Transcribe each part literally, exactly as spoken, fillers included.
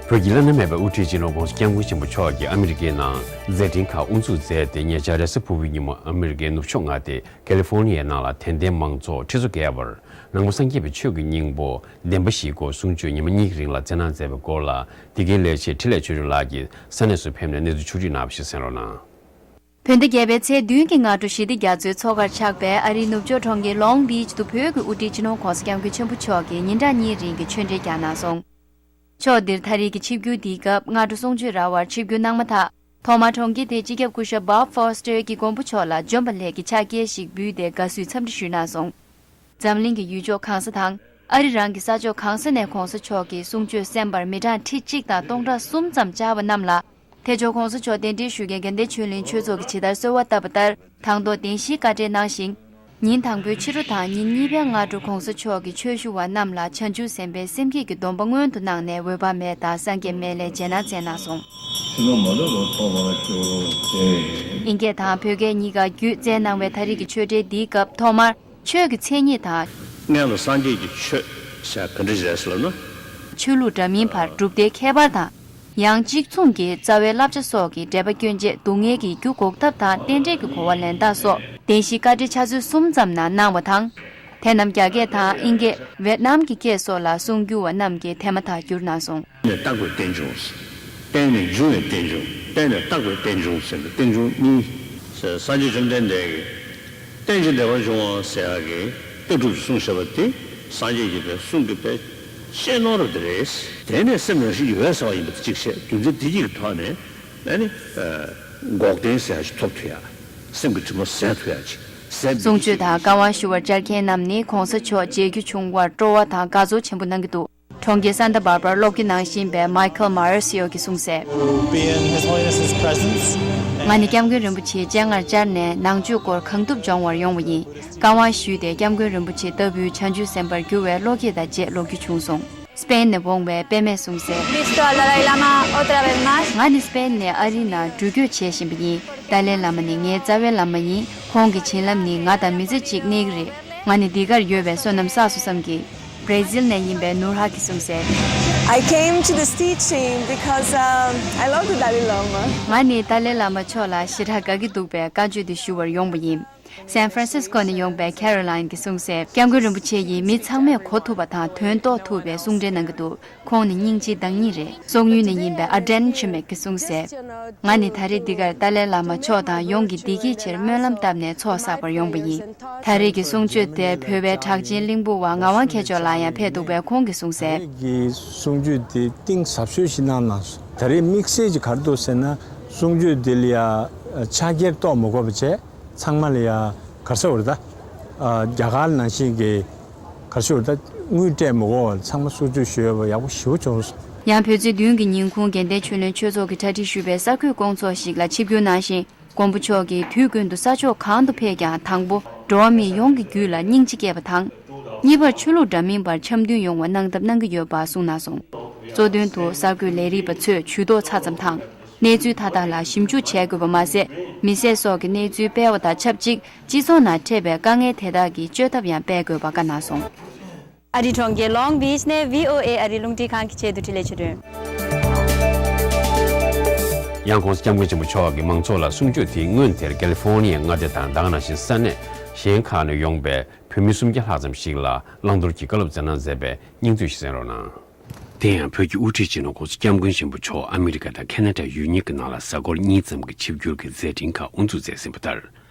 བོད་ཀྱི་བླ་ན་མེད་པའི་དབུ་ཁྲིད་སྤྱི་ནོར་༸གོང་ས་༸སྐྱབས་མགོན་ཆེན་པོ་མཆོག་གིས་ཨ་མི་རི་ཀའི་ནང་མཛད་འཕྲིན་ཁག་དབུ་འཛུགས་མཛད་དེ། ཉེ་ཆར་རེས་གཟའ་ཕུར་བུའི་ཉིན་མོ་ཨ་མི་རི་ཀའི་ནུབ་ཕྱོགས་མངའ་སྡེ་ཀ་ལི་ཧྥོར་ནི་ཡའི་ནང་ལ་དད་ལྡན་མང་ཚོགས་ཁྲི་ཚོ་བརྒལ་བར་ནང་པ་སངས་རྒྱས་པའི་ཆོས་ཀྱི་སྙིང་པོ་བདེན་པ་བཞིའི་སྐོར་གསུང་ཆོས་ཉི་མ་གཉིས་ཀྱི་རིང་ལ་སྩལ་གནང་མཛད་པའི་སྐོར་ལ། འདི་གའི་ལས་བྱེད་འཕྲིན་ལས་ཆོས་སྒྲོན་ལགས་ཀྱིས་ས་གནས་སུ་ཕེབས་ནས་གནས་ཚུལ་ཕྱོགས་བསྒྲིགས་གནང་བ་ཞིག་གསན་རོགས་གནང་།། བོད་ཟླ་བརྒྱད་པའི་ཚེས་བདུན་གྱི་སྔ་དྲོ་ཞི་བདེ་རྒྱ་མཚོའི་མཚོ་ཁར་ཆགས་པའི་ཨ་རིའི་ནུབ་ཕྱོགས་གྲོང་ཁྱེར་ལོང་བིཆ་དུ་བོད་ཀྱི་དབུ་ཁྲིད་སྤྱི་ནོར་༸གོང་ས་༸སྐྱབས་མགོན་ཆེན་པོ་མཆོག་གིས་ཉིན་གྲངས་གཉིས་རིང་གི་ཆོས་འབྲེལ་བསྐྱངས་གནང་སོང་། ཕྱོགས་འདིར་ད་རེས་ཀྱི་ཆིབས་བསྒྱུར་འདིའི་སྐབས་སྔ་དྲོ་གསུང་ཆོས་ར་བར་ཆིབས་བསྒྱུར་གནང་མ་ཐག་ཐོག་མར་གྲོང་ཁྱེར་དེའི་སྤྱི་ཁྱབ་སྐུ་ཞབས་Bob Foster གྱིས་མགོན་པོ་མཆོག་ལ་བྱོན་པ་ལྷེབ་ཀྱི་ཕྱག་འཁྱེར་ཞིག་འབུལ་ཏེ་དགའ་བསུའི་འཚམས་འདྲི་ཞུས་གནང་སོང་། འཛམ་གླིང་གི་ཡུལ་ཕྱོགས་གང་ས་དང་། ཨ་རི་རང་གི་ས་ཕྱོགས་གང་ས་ནས་༸གོང་ས་མཆོག་གི་གསུང་ཆོས་གསན་པར་མི་གྲངས་ཁྲི་གཅིག་དང་སྟོང་ཕྲག་གསུམ་ཙམ་བཅར་བ་རྣམས་ལ། དེ་མཆོག་༸གོང་ས་མཆོག་གདན་འདྲེན་ཞུ་མཁན་དགའ་ལྡན་ཆོས་གླིང་ཆོས་ཚོགས་ཀྱིས་ཇི་ལྟར་གསོལ་བ་བཏབ་པ་ལྟར་དང་ཐོག་བདེན་བཞིའི་བཀའ་འགྲེལ་གནང་ཞིང་། ཉིན་དང་པོའི་ཕྱི་དྲོ་དང་ཉིན་གཉིས་པའི་སྔ་དྲོ་༸གོང་ས་མཆོག་གིས་ཆོས་ཞུ་བ་རྣམས་ལ་བྱང་ཆུབ་སེམས་དཔའི་སེམས་བསྐྱེད་ཀྱི་སྡོམ་པ་སྔོན་དུ་གནང་ནས། འོད་དཔག་མེད་དང་སངས་རྒྱས་སྨན་བླའི་རྗེས་གནང་སྩལ་གནང་སོང་། ཨིན་སྐད་དང་བོད་སྐད་གཉིས་ཀ་བརྒྱུད་སྩལ་གནང་བའི་ད་རེས་ཀྱི་ཆོས་འབྲེལ་འདིའི་སྐབས་ཐོག་མར། ཆོས་ཀྱི་མཚན་ཉིད་དང་། སྔོན་ལ་སངས་རྒྱས་ཀྱི་ཆོས་ཟེར་ག་འདྲ་ཟེར་ཟེར་ལབ་ན། ཆོས་ལུགས་འདྲ་མིན་བར་གྲུབ་མཐའི་ཁྱད་པར་དང་། ཡང་གཅིག་མཚུངས་ཀྱི་རྩ་བའི་བསླབ་བྱ་སོགས་ཀྱི་འགྲེལ་པ་སྐྱོན་ཆེད་སྡུག་བསྔལ་གྱི་རྒྱུ་འགོག་ཐབས་དང་རྟེན་འབྲེལ་གྱི་གོ་བ་ལེན་སྟངས་སོགས་བདེན་བཞིའི་བཀའ་འགྲེལ་ཕྱག་ཚོད་གསུམ་ཙམ་ནང་གནང་བ་དང་། དེ་རྣམས་རྒྱ་སྐད་དང་ཨིན་སྐད། ཝེད་ནམ་གྱི་སྐད་སོགས་ལ་གསུང་བསྒྱུར་བ་རྣམས་ཀྱིས་དེ་མ་ཐག་བསྒྱུར་གནང་སོང་། ནས་བརྟགས་པའི་རྟེན་འབྱུང་། རྟེན་ནས་འབྱུང་བའི་རྟེན་འབྱུང་། རྟེན་ནས་བརྟགས་པའི་རྟེན་འབྱུང་ཟེར་ནས་རྟེན་འབྱུང་གཉིས། སངས་རྒྱས་བཅོམ་ལྡན་འདས་ཀྱིས་རྟེན་ཅིང་འབྲེལ་བར་འབྱུང་བ་ཟེར་ཡག་གི་ལྟ་གྲུབ་ཀྱི་གསུང་བཤད་པ་དེ་སངས་རྒྱས་ཀྱི་པའི་གསུང་གི་པའི་གཅེས་ནོར་དེ་རེད། དེ་ནས་སེམས་རང་བཞིན་གྱིས་འོད་གསལ་བ་ཡིན་པ་དེ་གཅིག་བཤད། རྒྱུ་མཚན་དེ་གཉིས་ཀྱི་ཐོག་ནས་ཨ་ནི་འགོག་བདེན་ཟེར་ཡག་ཅིག་ཐོབ་ཐུབ་ཡག་སེམས་ཀྱི་དྲི་མ་ཟད་ཐུབ་ཡག་ཅིག་ཟད། གསུང་ཆོས་དང་བཀའ་དབང་ཞུ་བར་བཅར་མཁན་རྣམས་ནི་༸གོང་ས་མཆོག་མཇལ་རྒྱུ་བྱུང་བར་སྤྲོ་བ་དང་དགའ་ཚོར་ཆེན་པོ་གནང་གི་འདུག་གྲོང་ཁྱེར་སན་ཏཱ་བར་པར་སློབ་སྐྱོར་གནང་བཞིན་པའི་མའི་ཁལ་མ་ར་སི་ཡོ་གིས་གསུངས་གསལ། Be in His Holiness's presence. ང་ནི་སྐྱབས་མགོན་རིན་པོ་ཆེའི་སྤྱན་སྔར་བཅར་ནས་ནང་ཆོས་སྐོར་གང་ཐུབ་སྦྱོང་བར་ཡོང་བ་ཡིན། བཀའ་དབང་ཞུས་ཏེ་སྐྱབས་མགོན་རིན་པོ་ཆེ་ལྟ་བུའི་བྱང་ཆུབ་སེམས་དཔར་འགྱུར་བའི་བློ་སྐྱེད་དང་བཅས་ལོག་རྒྱུ་བྱུང་སོང་། སྤེན་ནས་འོང་བའི་པདྨས་གསུངས་གསལ། Visto al Dalai Lama otra vez más. ང་ནི་སྤེན་ནས་ཨ་རིའི་ནང་འགྲུལ་སྐྱོད་བྱེད་བཞིན་པ་ཡིན། ཏཱ་ལའི་བླ་མ་ནི་ངའི་རྩ་བའི་བླ་མ་ཡིན། ཁོང་གི་བྱིན་རླབས་ནི་ང་དང་མི་ཚེ་གཅིག་གནས་ཀྱི་རེད། ང་ནི་འདི་གར་ཡོད་པའི་བསོད་ནམས་བསགས་སོང་བསམ་གི། བྷ་རེ་ཟིལ་ནས་ཡིན་པའི་ནུར་ཧ་གིས་གསུངས་གསལ། I came to this teaching because um, I love the Dalai Lama. ང་ནི་ཏཱ་ལའི་བླ་མ་མཆོག་ལ་ཞེ་དྲག་དགའ་གི་འདུག་པས་བཀའ་ཆོས་འདི་ཞུ་བར་ཡོང་བ་ཡིན། སན་ཧྥ་རན་སིས་ཀོ་ནས་ཡོང་པའི་ཁེ་རོ་ལའིན་གྱིས་གསུངས་གསལ། སྐྱབས་མགོན་རིན་པོ་ཆེ་ཡིས་མི་ཚང་མས་གོ་ཐུབ་པ་དང་དོན་རྟོགས་ཐུབ་པའི་གསུང་འགྲེལ་གནང་གི་འདུག་ཁོང་ནི་སྙིང་རྗེའི་བདག་ཉིད་རེད། སོག་ཡུལ་ནས་ཡིན་པའི་ཨ་ཏྲན་ཆི་མེག་གིས་གསུངས་གསལ། ང་ནི་ད་རེས་འདི་གར་ཏཱ་ལའི་བླ་མ་མཆོག་དང་ཡོངས་ཀྱི་བདེ་སྐྱིད་ཆེད་སྨོན་ལམ་བཏབ་ནས་ཚོགས་བསགས་པར་ཡོང་བ་ཡིན། ད་རེས་ཀྱི་གསུང་ཆོས་དེར་བོད་པའི་གྲགས་ཅན་གླིང་བུ་བ་ངག་དབང་མཁས་མཆོག་ལགས་ཡང་ཕེབས་འདུག་པས་ཁོང་གིས་གསུངས་གསལ། གི་གསུང་ཆོས་དེ་གཏིང་ཟབ་ཤོས་ཤིག་གནང་གནང་སོང་། ད་རེས་དམིགས་བསལ་གྱི་ག་རེ་འདུག་ཟེར་ན། གསུང་ཆོས་འདི་ལ་ཡ་ཕྱག་འཁྱེར་གཏོགས་མི་དགོས་པ་བྱས། ཚང་མ་ལ་ཡ་ག་རེ་ཟེར་དགོས་རེད་ད། ཨ་རྒྱ་གར་ནང་བཞིན་གྱི་ག་རེ་ཟེར་དགོས་རེད་ད། དངུལ་སྤྲད་མི་དགོས་པར་ཚང་མ་གསུང་ཆོས་ཞུ་ཡས་པ་ཡག་པོ་ཞེ་པོ་བྱུང་སོང་། ཡང་བོད་ཚེས་བདུན་གྱི་ཉིན་གུང་དགེ་ལྡན་ཆོས་གླིང་ཆོས་ཚོགས་ཀྱིས་གྲ་སྒྲིག་ཞུས་པའི་གསར་འགོད་སྐོང་ཚོགས་ཤིག་ལ་ཆིབས་བསྒྱུར་གནང་ཞིང་། མགོན་པོ་མཆོག་གིས་དུས་ཀུན་ཏུ་ས་ཕྱོགས་གང་དུ་ཕེབས་ཀྱང་དང་པོ་འགྲོ་བ་མི་ཡོངས་ཀྱི་རྒྱུད་ལ་སྙིང་རྗེ་སྐྱེས་པ་དང་། གཉིས་པར་ཆོས་ལུགས་འདྲ་མིན་པར་འཆམ་མཐུན་ཡོང་བར་གནང་ཐབས་གནང་གི་ཡོད་པ་གསུངས་གནང་སོང་། གཙོ་དོན་དུ་གསར་འགོད་ལས་རིགས་པ་ཚོས་ཇུས་གཏོགས་ཚ་ཙམ་དང་། གནས་ཚུལ་མཐའ་དག་ལ་ཞིབ་འཇུག་བྱེད་དགོས་པ་མ་ཟད། མི་སེར་སོགས་ཀྱི་གནས་ཚུལ་སྤེལ་བ་དང་ཆབས་ཅིག་སྤྱི་ཚོགས་ནང་འཕྲད་པའི་དཀའ་ངལ་དེ་དག་གི་བཅོས་ཐབས་ཡང་སྤེལ་དགོས་པ་བཀའ་གནང་སོང་། ཨ་རིའི་གྲོང་ཁྱེར་ལོང་བིཆ་ནས་བྷི་ཨོ་ཨེ་ཨ་རིའི་རླུང་འཕྲིན་ཁང་གི་ཆེད་དུ་འཕྲིན་ལས་ཆོས་སྒྲོན། ཡང་༸གོང་ས་༸སྐྱབས་མགོན་ཆེན་པོ་མཆོག་གིས་མང་ཚོགས་ལ་གསུང་ཆོས་དེའི་སྔོན་དེར་ཀ་ལི་ཧྥོར་ནི་ཡའི་མངའ་སྡེ་དང་ད་ག་ནང་བཞིན་ས་གནས་གཞན་ཁག་ནས་ཡོང་པའི་བོད་མི་སུམ་བརྒྱ་ལྷག་ཙམ་ཞིག་ལ་བླང་དོར་གྱི་བཀའ་སློབ་སྩལ་གནང་མཛད་པའི་སྙིང་བསྡུས་ཤིག་གསན་རོགས་གནང་། དེ་ཡང་བོད་ཀྱི་དབུ་ཁྲིད་སྤྱི་ནོར་༸གོང་ས་༸སྐྱབས་མགོན་ཆེན་པོ་མཆོག་ཨ་མི་རི་ཀ་དང་ཁེ་ན་ཌ་ཡུལ་གཉིས་ཀྱི་ནང་ལ་གཟའ་འཁོར་གཉིས་ཙམ་གྱི་ཆིབས་བསྒྱུར་གྱི་མཛད་འཕྲིན་ཁག་དབུ་འཛུགས་མཛད་ཟིན་པ་ལྟར།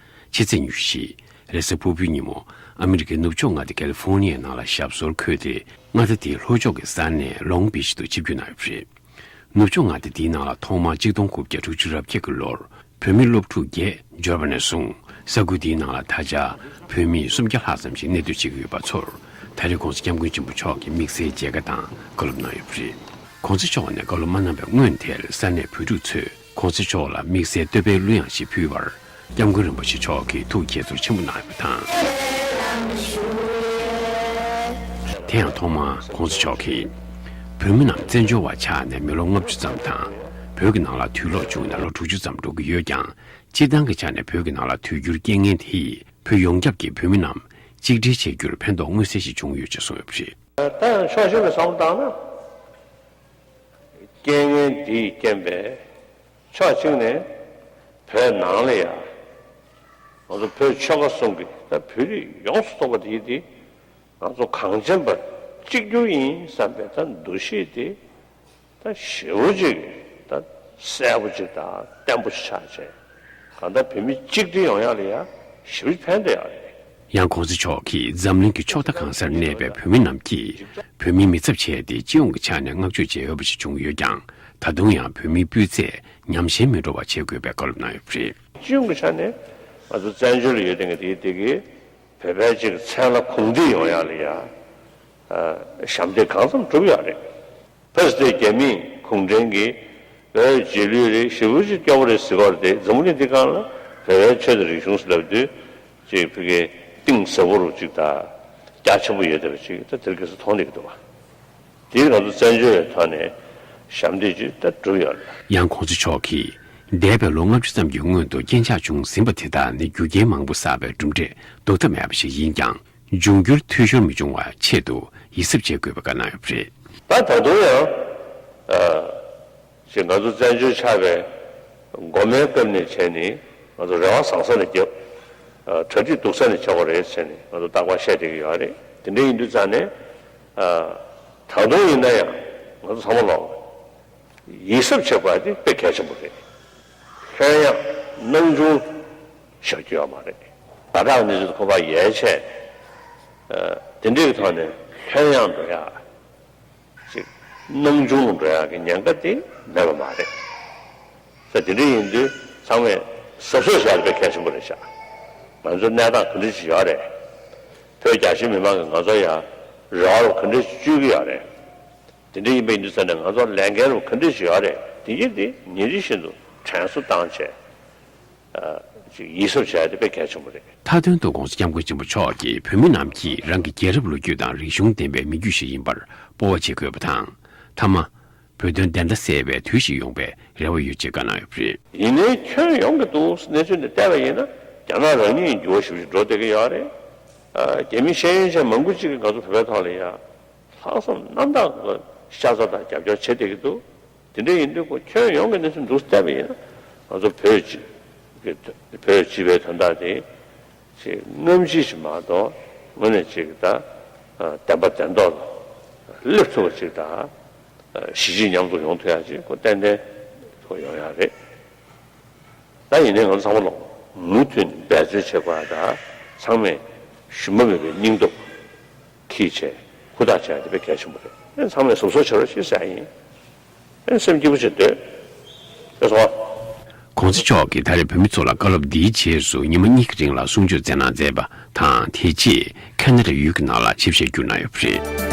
ཕྱི་ཚེས་ཉི་ཤུ། རེས་གཟའ་ཕུར་བུའི་ཉིན་མོ་ཨ་མི་རི་ཀའི་ནུབ་ཕྱོགས་མངའ་སྡེ་ཀ་ལི་ཧྥོར་ནི་ཡའི་ནང་ལ་ཞབས་སོར་འཁོད་དེ། མངའ་སྡེ་དེའི་ལྷོ་ཕྱོགས་ཀྱི་ས་གནས་ལོང་བིཆ་དུ་ཆིབས་བསྒྱུར་གནང་ཡོད་པ་རེད། ནུབ་ཕྱོགས་མངའ་སྡེ་འདིའི་ནང་ལ་ཐོག་མར་གཅིག་སྟོང་དགུ་བརྒྱ་དྲུག་ཅུ་རེ་བརྒྱད་ཀྱི་ལོར་བོད་མི་སློབ་ཕྲུག་བརྒྱད་འབྱོར་བ་ནས་བཟུང་། ས་ཁུལ་འདིའི་ནང་ལ་ད་ཆ་བོད་མི་སུམ་བརྒྱ་ལྷག་ཙམ་ཞིག་གནས་སྡོད་བྱེད་ཀྱི་ཡོད་པ་ཚོར། ད་རེས་༸གོང་ས་༸སྐྱབས་མགོན་ཆེན་པོ་མཆོག་གིས་དམིགས་བསལ་མཇལ་ཁ་དང་བཀའ་སློབ་གནང་ཡོད་པ་རེད། ༸གོང་ས་མཆོག་ནས་བཀའ་སློབ་མ་གནང་བའི་སྔོན་དེར་ས་གནས་བོད་ཕྲུག་ཚོས་༸གོང་ས་མཆོག་ལ་དམིགས་བསལ་བསྟོད་པའི་གླུ་དབྱངས་ཤིག་ཕུལ་བར། སྐྱབས་མགོན་རིན་པོ་ཆེ་མཆོག་གིས་ཐུགས་དགྱེས་ཚོར་ཆེན་པོ་གནང་ཡོད་པ་དང་། དེ་ཡང་ཐོག་མར་༸གོང་ས་མཆོག་གིས། བོད་མི་རྣམས་བཙན་བྱོལ་བ་ཆགས་ནས་མི་ལོ་ལྔ་བཅུ་ཙམ་དང་། བོད་ཀྱི་ནང་ལ་དུས་ལོག་བྱུང་ནས་ལོ་དྲུག་ཅུ་ཙམ་འགྲོ་གི་ཡོད་ཀྱང་། སྤྱིར་བཏང་གི་ཆ་ནས་བོད་ཀྱི་ནང་ལ་དུས་འགྱུར་རྐྱེན་ངན་དེ་ཡིས་བོད་ཡོངས་ཁྱབ་ཀྱི་བོད་མི་རྣམས་གཅིག་སྒྲིལ་བྱེད་རྒྱུར་ཕན་ཐོགས་མངོན་གསལ་ཞིག་བྱུང་ཡོད་ཅེས་གསུངས་ཡོད་པ་རེད། ད་ཕྱོགས་གཞན་ལ་བསམ་བློ་བཏང་ན། རྐྱེན་ངན་འདིས་རྐྱེན་པས་ཕྱོགས་གཅིག་ནས་བོད་ནང་ལ་ཡ་ང་ཚོ་བོད་ཆོལ་ཁ་གསུམ་གྱི་ད་བོད་རིགས་ཡོངས་སུ་རྫོགས་པ་དེ་དེ་ང་ཚོ་གངས་ཅན་པ་གཅིག་གྱུར་ཡིན་བསམ་པའི་ད་འདུ་ཤེས་དེ་ད་ཞེ་པོ་ཅིག་ད་གསལ་པོ་ཅིག་དང་བརྟན་པོ་ཞིག་ཆགས་བྱས། གང་ལྟར་བོད་མི་གཅིག་སྒྲིལ་ཡོང་ཡག་ལ་ཡང་ཞེ་པོ་ཕན་བསྡད་ཡོད་རེད། ཡང་༸གོང་ས་མཆོག་གིས་འཛམ་གླིང་གི་ཕྱོགས་མཐའ་གང་སར་གནས་པའི་བོད་མི་རྣམས་ཀྱིས་བོད་མིའི་མི་ཚབ་བྱས་ཏེ་སྤྱི་ཡོངས་ཀྱི་ཆ་ནས་བསྔགས་བརྗོད་བྱས་ཡོད་པ་ཞིག་བྱུང་ཡོད་ཀྱང་། ད་དུང་ཡང་བོད་མིའི་སྤུས་ཚད་ཉམས་ཞན་མི་འགྲོ་བ་བྱེད་དགོས་པའི་བཀའ་སློབ་གནང་ཡོད་པ་རེད། སྤྱི་ཡོངས་ཀྱི་ཆ་ནས་ང་ཚོ་བཙན་བྱོལ་ལ་ཡོད་བསྡད་མཁན་དེ་དེ་གིས་བོད་པའི་ཅིག་མཚན་ལ་གུང་བསྡད་ཡོང་ཡག་ལ་ཡ་ཞབས་འདེགས་གང་འཚམ་བསྒྲུབས་ཡོད་རེད། ཕ་སི་ཏེ་རྒྱ་མིས་གུང་ཁྲན་གྱིས་བོད་རྗེས་ལུས་རེད། ཞེ་པོ་ཅིག་སྐྱོ་པོ་རེད་ཟེར་གྱི་ཡོད་རེད་དེ། འཛམ་བུ་གླིང་འདི་སྒང་ལ་བོད་པའི་ཆོས་དང་རིག་གཞུང་ཟེར་ལབ་དུས་ཅིག་ཕ་གིའི་གཏིང་ཟབ་པོ་རུ་ཅིག་དང་རྒྱ་ཆེན་པོ་ཡོད་བསྡད་པ་ཅིག་ད་དེ་རིང་ཁ་སང་མཐོང་བསྡད་ཀྱི་འདུག་བ། དེ་ང་ཚོ་བཙན་བྱོལ་བའི་ཐོག་ནས་ཞབས་འདེགས་ཅིག་ད་བསྒྲུབས་ཡོད་རེད། ཡང་༸གོང་ས་མཆོག་གིས་འདས་པའི་ལོ་ལྔ་བཅུ་ཙམ་གྱི་སྔོན་དུ་རྐྱེན་ཆག་བྱུང་ཟིན་པ་དེ་དག་ནི་རྒྱུ་རྐྱེན་མང་པོ་བསགས་པའི་གྲུབ་འབྲས་ལྡོག་ཐབས་མེད་པ་ཞིག་ཡིན་ཀྱང་། འབྱུང་འགྱུར་འཐུས་ཤོར་མི་འབྱུང་བ་ཆེད་དུ་ཡིད་གཟབ་བྱེད་དགོས་པའི་བཀའ་གནང་ཡོད་པ་རེད། ད་ད་དུང་ཡང་ཅིག་ང་ཚོ་བཙན་བྱོལ་ཆགས་པའི་འགོ་མའི་སྐབས་ནས་བྱས་ནས་ང་ཚོ་རེ་བ་བཟང་ས་ནས་རྒྱབ། གྲ་སྒྲིག་སྡུག་ས་ནས་བྱེད་དགོས་རེད་ཟེར་ནས་ང་ཚོ་རྟག་པར་བཤད་བསྡད་ཀྱི་ཡོད་རེད། དེ་འདྲ་ཡིན་དུས་ཙང་ནས་ད་དུང་ཡིན་ན་ཡང་ང་ཚོ་ཚང་མ་ལོག་ཡིད་གཟབ་བྱེད་དགོས་པ་དེ་དཔེ་གལ་ཆེན་པོ་རེད། ལྷོད་ཡངས་སྣང་ཆུང་བཞག་རྒྱུ་ཡོད་མ་རེད། ཛ་དྲག་གནས་ཚུལ་ཁོ་པ་ཡལ་བྱས། དེ་འདྲའི་ཐོག་ནས་ལྷོད་ཡངས་འགྲོ་ཡག་ཅིག་སྣང་ཆུང་འགྲོ་ཡག་གི་ཉེན་ཁ་དེ་མེད་པ་མ་རེད། ས་དེ་འདྲ་ཡིན་དུས་ཚང་མས་གཟབ་གཟབ་བྱ་དེ་དཔེ་གལ་ཆེན་པོ་རེད་ཤག་ང་ཚོའི་གནས་སྟངས་ག་འདྲ་ཞིག་ཡོད་རེད། བོད་རྒྱ་ཆེའི་མི་མང་གིས་ང་ཚོ་ཡ་རེ་བ་རུ་ག་འདྲ་ཞིག་བཅོལ་གྱི་ཡོད་རེད། དེ་འདྲ་ཡིན་པ་ཡིན་དུས་ཙང་ནས་ང་ཚོར་ལས་འགན་རུ་ག་འདྲ་ཞིག་ཡོད་རེད། དེ་གྱིས་དེ་ཉིན་རེ་བཞིན་དུ་དྲན་གསོ་བཏང་བྱས། ཅིག་ཡིད་གཟབ་བྱས་ཏེ་དཔེ་གལ་ཆེན་པོ་རེད། མཐའ་དོན་དུ་༸གོང་ས་༸སྐྱབས་མགོན་ཆེན་པོ་མཆོག་གིས་བོད་མི་རྣམས་ཀྱིས་རང་གི་རྒྱལ་རབས་ལོ་རྒྱུས་དང་རིག་གཞུང་ལྡན་པའི་མི་རྒྱུད་ཞིག་ཡིན་པར་སྤོབས་པ་བྱེད་དགོས་པ་དང་། མཐའ་མ། བོད་དོན་བདེན་མཐའ་གསལ་བའི་དུས་ཤིག་ཡོང་བའི་རེ་བ་ཡོད་ཅེས་བཀའ་གནང་ཡོད་པ་རེད། ཡིན་ནའི་ཁྱོན་ཡོངས་ཀྱི་འདུག་གནས་ཚུལ་འདི་བལྟས་པ་ཡིན་ན་རྒྱ་ནག་རང་ཉིད་འགྱུར་བ་ཞེ་པོ་ཞིག་འགྲོ་བསྡད་ཀྱི་ཡོད་རེད། རྒྱ་མི་ཤེས་ཡོན་ཅན་མང་པོ་ཅིག་གིས་ང་ཚོ་བོད་པའི་ཐོག་ལ་ཡ། ལྷག་བསམ་རྣམ་དག་གི་ཤ་ཚ་དང་རྒྱབ་སྐྱོར་བྱེད་བསྡད་ཀྱི་འདུག་དེ་འདྲ་ཡིན་དུས་ཁོ་ཁྱོན་ཡོངས་ཀྱི་གནས་ཚུལ་འདུག་བལྟས་པ་ཡིན་ན་ང་ཚོ་བོད་སྤྱི་གི་བོད་སྤྱི་པའི་དོན་དག་དེ་ཅིག་རྔམ་བརྗིད་ཞིག་མ་གཏོགས་དངོས་གནས་ཅིག་ད་བདེན་པ་བདེན་ཐོག་ལ་སླེབས་ཐུབ་པ་ཅིག་དང་གཞིས་བྱེས་མཉམ་འཛོམས་ཡོང་ཐུབ་ཡག་ཅིག་ཁོ་ཏན་ཏན་ཁོ་ཡོང་ཡག་རེད། ད་ཡིན་ནའི་ང་ཚོ་ཚང་མ་ལོག་མུ་མཐུད་ནས་འབད་བརྩོན་བྱེད་དགོས་ཡ་དང་ཚང་མས་ཞུམ་པ་མེད་པའི་སྙིང་སྟོབས་འཁྱེར་བྱས་ཧུར་ཐག་བྱས་ཡ་དེ་དཔེ་གལ་ཆེན་པོ་རེད། ཨེ་ཚང་མས་གཟབ་གཟབ་བྱེད་རོགས་ཞེས་ཟེར་ཡ་ཡིན། ཨེ་སེམས་སྐྱིད་པོ་བྱེད་སྡོད། ཨེ་སོང་ཨ། ༸གོང་ས་མཆོག་གིས་ད་རེས་བོད་མི་ཚོ་ལ་བཀའ་སློབ་འདིའི་རྗེས་སུ་ཉི་མ་གཉིས་ཀྱི་རིང་ལ་གསུང་ཆོས་སྩལ་གནང་མཛད་པ་དང་། དེ་རྗེས་ཁ་ན་ཌ་ཡུལ་གྱི་ནང་ལ་ཆིབས་ཞལ་བསྒྱུར་གནང་ཡོད་པ་རེད།